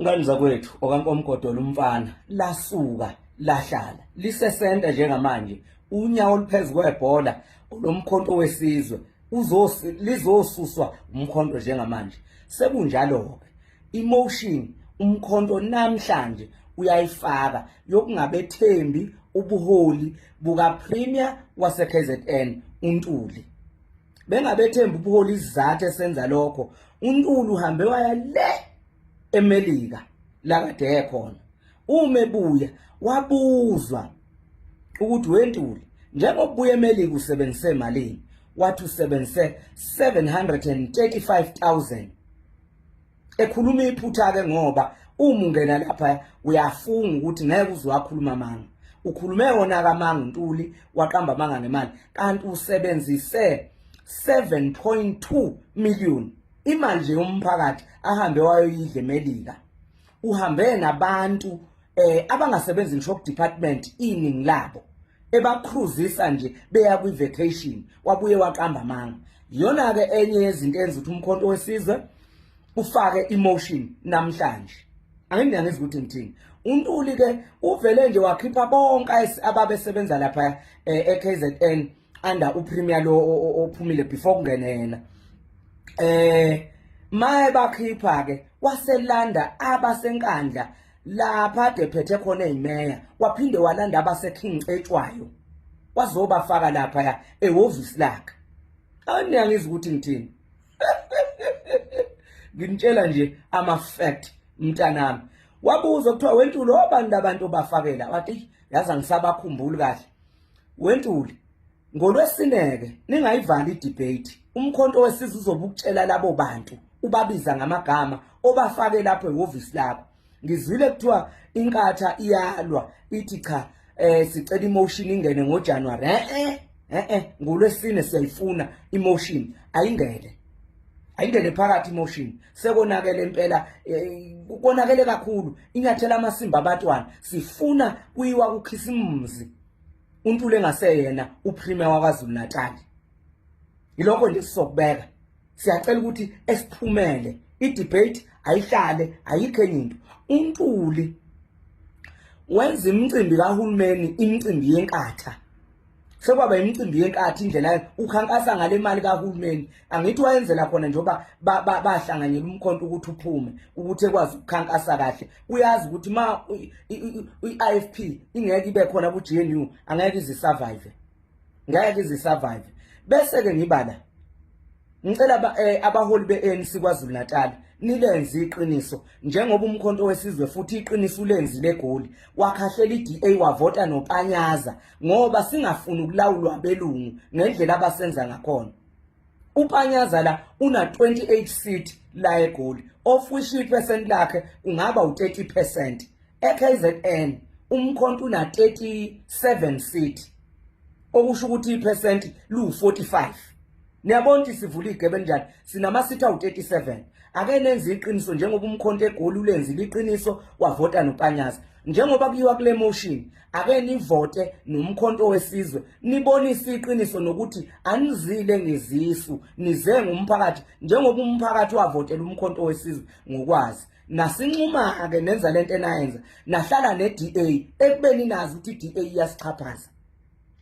Ngane zakwethu okaNkomgodola umfana lasuka lahlala lisesenta njengamanje unyawo oluphezu kwebhola lomkhonto wesizwe lizosuswa umkhonto njengamanje. Sekunjalo-ke emotion umkhonto namhlanje uyayifaka yokungabethembi ubuholi bukaPremier wase-KZN uNtuli. Bengabethembi ubuholi isizathu esenza lokho uNtuli uhambe waya le eMelika la kade ekhona. Uma ebuya wabuzwa ukuthi wentuli njengoba ubuya eMelika usebenzise malini, wathi usebenzise 735,000. Ekhuluma iphutha ke ngoba uma ungena lapha uyafunga ukuthi ngeke uze wakhuluma amanga. Ukhulume wona kamanga uNtuli, waqamba amanga ngemali, kanti usebenzise 7.2 million imali nje yomphakathi ahambe wayoyidla eMelika. Uhambe nabantu abangasebenzi ngisho ku-department iningi labo ebakhuzisa nje beya kwi-vacation, wabuye waqamba amanga. Iyona-ke enye yezinto enza ukuthi umkhonto wesizwe ufake emotion namhlanje. Angingiyangizwa ukuthi ngithini. uNtuli ke uvele nje wakhipha bonke ababesebenza lapha e-KZN under uPremier lo ophumile before kungene yena. Maye bakhipha ke waselanda abasenkandla lapha ade phethe khona eyimeya, waphinde walanda abaseKing Cetshwayo wazobafaka lapha ehhovisi lakhe. Aniyangizwa ukuthi ngithini? Nginitshela nje ama fact mntanami. Wabuza kuthiwa wentuli obani labantu obafakela, wathi yazi angisabakhumbuli kahle. Wentuli ngolwesineke ningayivali idebate, umkhonto wesizwe uzobe ukutshela labo bantu ubabiza ngamagama obafake lapho ehhovisi lakho. Ngizwile kuthiwa inkatha iyalwa ithi cha sicela emotion ingene ngoJanuary. Ngolwesine siyayifuna emotion, ayingene ayingene phakathi emotion. Sekonakele impela, konakele kakhulu, inyathela amasimba abatwana. Sifuna kuyiwa kuKhisimuzi uNtuli engaseyena uPremier waKwaZulu Natal. Yilokho nje sizokubeka. Siyacela ukuthi esiphumele i-debate ayihlale, ayikho enye into. uNtuli wenza imicimbi kahulumeni imicimbi yenkatha, sekwaba imicimbi yenkatha indlela ukhankasa ngale mali kahulumeni. Angithi wayenzela khona njengoba bahlanganyela umkhonto ukuthi uphume, ukuthi ekwazi ukukhankasa kahle. Uyazi ukuthi ma i-IFP ingeke ibe khona ku-GNU, angeke ize survive, ngeke ize survive. Bese ke ngibala ngicela abaholi be-ANC KwaZulu Natal nilenze iqiniso njengoba umkhonto wesizwe futhi iqiniso ulenzile eGoli, wakhahlela i-DA wavota noPanyaza ngoba singafuni ukulawulwa abelungu ngendlela abasenza ngakhona. uPanyaza la una 28 seat la eGoli, of which ipercent lakhe kungaba u30%. eKZN umkhonto una 37 seat, okusho ukuthi ipercent lu45. Niyabona ukuthi sivula igebe enjani, sinama-seat awu-37. Ake nenze iqiniso njengoba umkhonto eGoli ulenzile iqiniso wavota noPanyaza. Njengoba kuyiwa kule motion, ake nivote nomkhonto wesizwe, nibonise iqiniso nokuthi anizile ngezisu, nize ngumphakathi njengoba umphakathi wavotela umkhonto wesizwe ngokwazi. Nasinxuma-ke nenza lento enayenza, nahlala ne-DA ekubeni nazi ukuthi i-DA iyasixhaphaza.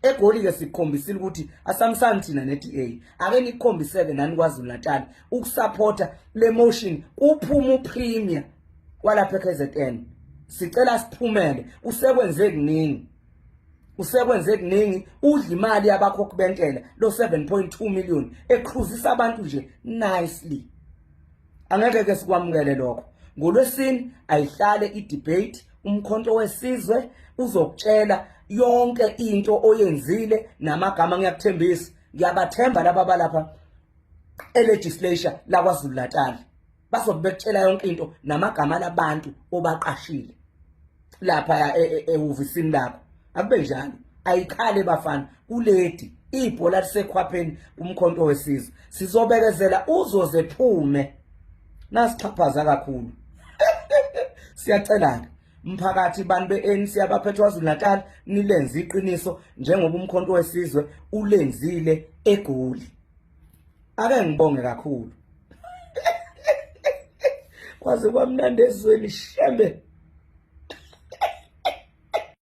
EGoli-ke sikukhombisile ukuthi asamisani thina ne-DA. Ake nikukhombiseke nani KwaZulu Natal ukusaphotha le motion kuphuma uPremier kwalapha e-KZN. Sicela siphumele, usekwenze kuningi, usekwenze kuningi, udla imali yabakhokhi bentela lo 7.2 million eqhuzisa abantu nje nicely. Angeke ke sikwamukele lokho. Ngolwesine ayihlale i-debate, umkhonto wesizwe uzokutshela yonke into oyenzile namagama. Ngiyakuthembisa, ngiyabathemba laba balapha e-legislature la KwaZulu Natal, bazobe bekutshela yonke into namagama labantu obaqashile lapha ehhovisini lakho. Akube njalo, ayikhale bafana kuledi ibhola lisekhwapheni kumkhonto wesizwe. Sizobekezela uzoze phume nasixhaphaza kakhulu. Siyacela-ke mphakathi, bantu be-ANC abaphethe KwaZulu Natal, nilenze iqiniso njengoba umkhonto wesizwe ulenzile eGoli. Ake ngibonge kakhulu. Kwaze kwamnandi ezweni, Shembe.